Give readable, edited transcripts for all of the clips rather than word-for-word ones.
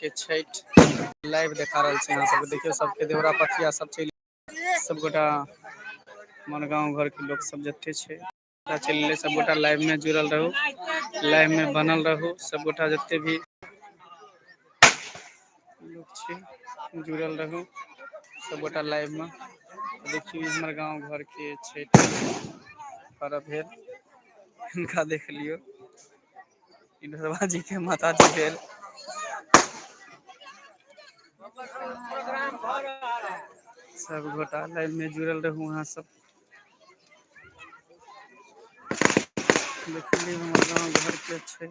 के छठि लाइव देखा रहल छी अहाँ सबके। देखियौ सबके देवरा पथिया सब चलि सब गोटा हमर गाँव घर के लोक सब जते छै चलि एलै। सब गोटा लाइव में जुड़ल रहू, लाइव में बनल रहू। सब गोटा जते भी लोक छै जुड़ल रहू सब गोटा लाइव में। देखियौ हमर गाँव घर के छठि पर्व भेल, हिनका देख लियौ। ई ढोरबा जी के माता जी भेल। सब गोटा लाइव में जुड़ल रहू अहाँ सब। देखलियै हमर गाँव घर के छठि।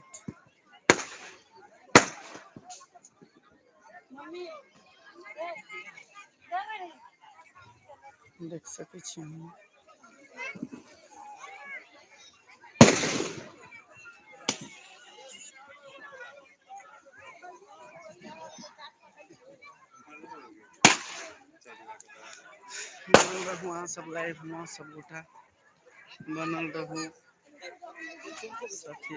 देख सकै छी हम। बनल रहू अहाँ सब लाइव में, सब गोटा बनल रहू साथी।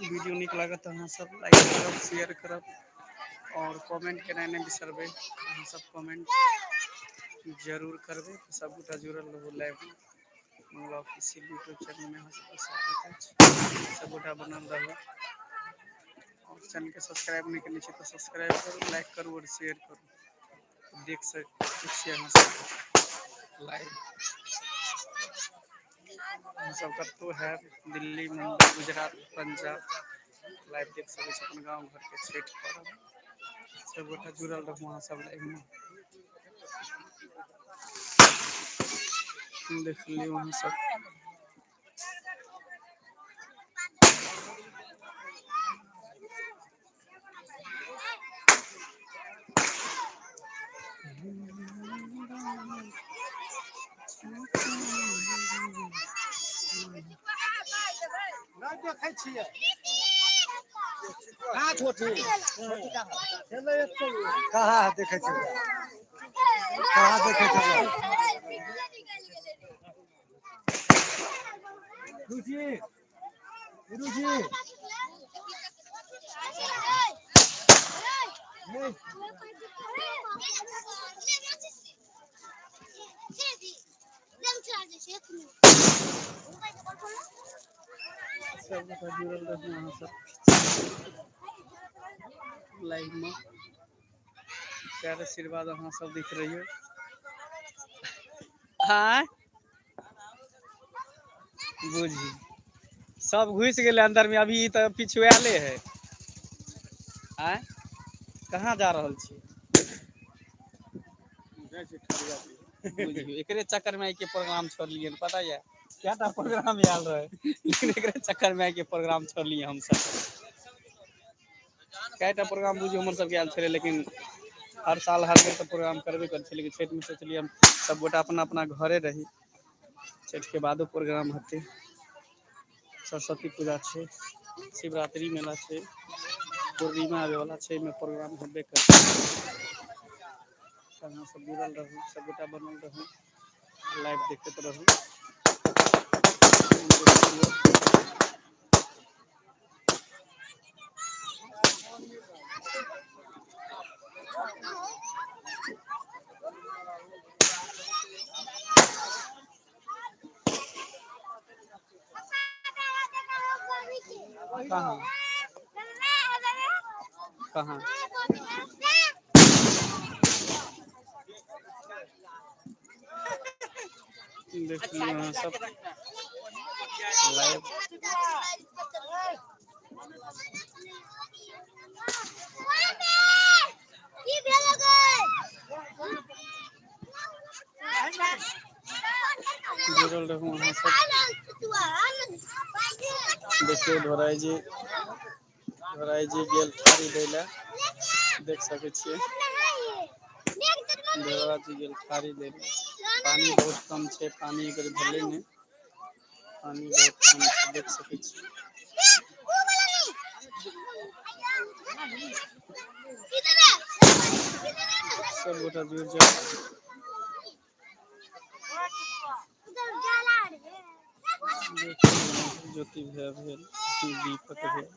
वीडियो नीक लागत तऽ अहाँ सब लाइक करब, शेयर करब और कमेंट केनाइ नहि बिसरबै। अहाँ सब कमेंट जरूर करबै। सब गोटा जुड़ल रहू लाइव में। मंगला ऑफिशियल यूट्यूब चैनल में अहाँ सबके स्वागत अछि। सब गोटा बनल रहू और चैनल के सब्सक्राइब नहि केने छी तऽ सब्सक्राइब करू, लाइक करू और शेयर करू। देख सकै छियै अहाँ सब लाइव। अहाँ सब कतहु हैब, दिल्ली, मुम्बई, गुजरात, पंजाब, लाइव देख सकै छी अपन गाँव घर के छठि पर्व। सब गोटा जुड़ल रहू अहाँ सब लाइव में। देख लियौ अहाँ सब। नहि देखै छियै। कहाँ छोटी? कहाँ देखै छियै? कहाँ देखै छियै? रुचि, रुचि। सब गोटा जुड़ल रहू अहाँ सब लाइव में। प्यार आशीर्वाद अहाँ सब दिख रही हो। आँय बुझी सब घुसि गेलै अंदर में, अभी तऽ पिछुआले है। आँय कहाँ जा रहल छी? बुझियौ एकरे चक्कर में आइ के प्रोग्राम छोड़लियै, पता ये कएटा प्रोग्राम आयल रहे, लेकिन एकरे चक्कर में आइ के प्रोग्राम छोड़लियै हमसब। कएटा प्रोग्राम बुझियौ हमर सबके आयल छलै, लेकिन हर साल हर बेर तऽ प्रोग्राम करबे करै छै, लेकिन छठि में सोचलियै हम सब गोटा अपना अपना घरे रही। छठि के बादो प्रोग्राम हेतै। सरस्वती पूजा छै, शिवरात्रि मेला छै, पूर्णिमा आबै वाला छै, एहिमे प्रोग्राम हेबे करतै। तऽ अहाँ सब जुड़ल रहू, सब गोटा बनल रहू, लाइव देखैत रहू। कहाँ कहाँ देख लियौ अहाँ सब लाइव। जुड़ल रहू अहाँ सब। देखियौ ढोराई जी, ढोराई जी गेल थारी दै लए, देख सकै छियै। ढोरा जी गेल थारी दै लए। पानी बहुत कम छै, पानी एकर भेलै नहि, पानी बहुत कम छै, देख सकै छियै। सब गोटा जुड़ि जाउ। देखियौ ज्योति भैया भेल, दीपक भेल,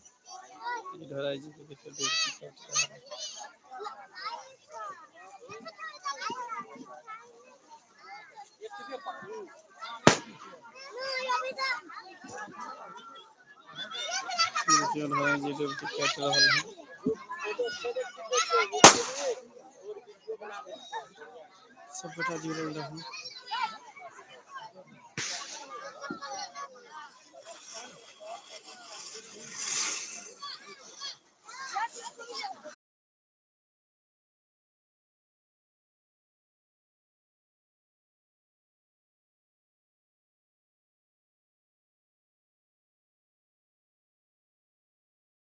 ढोराई जी के देखियौ डुबकी काटि रहल है। देखियौ ढोराई जी डुबकी काटि रहल है। सब गोटा जुड़ल रहू।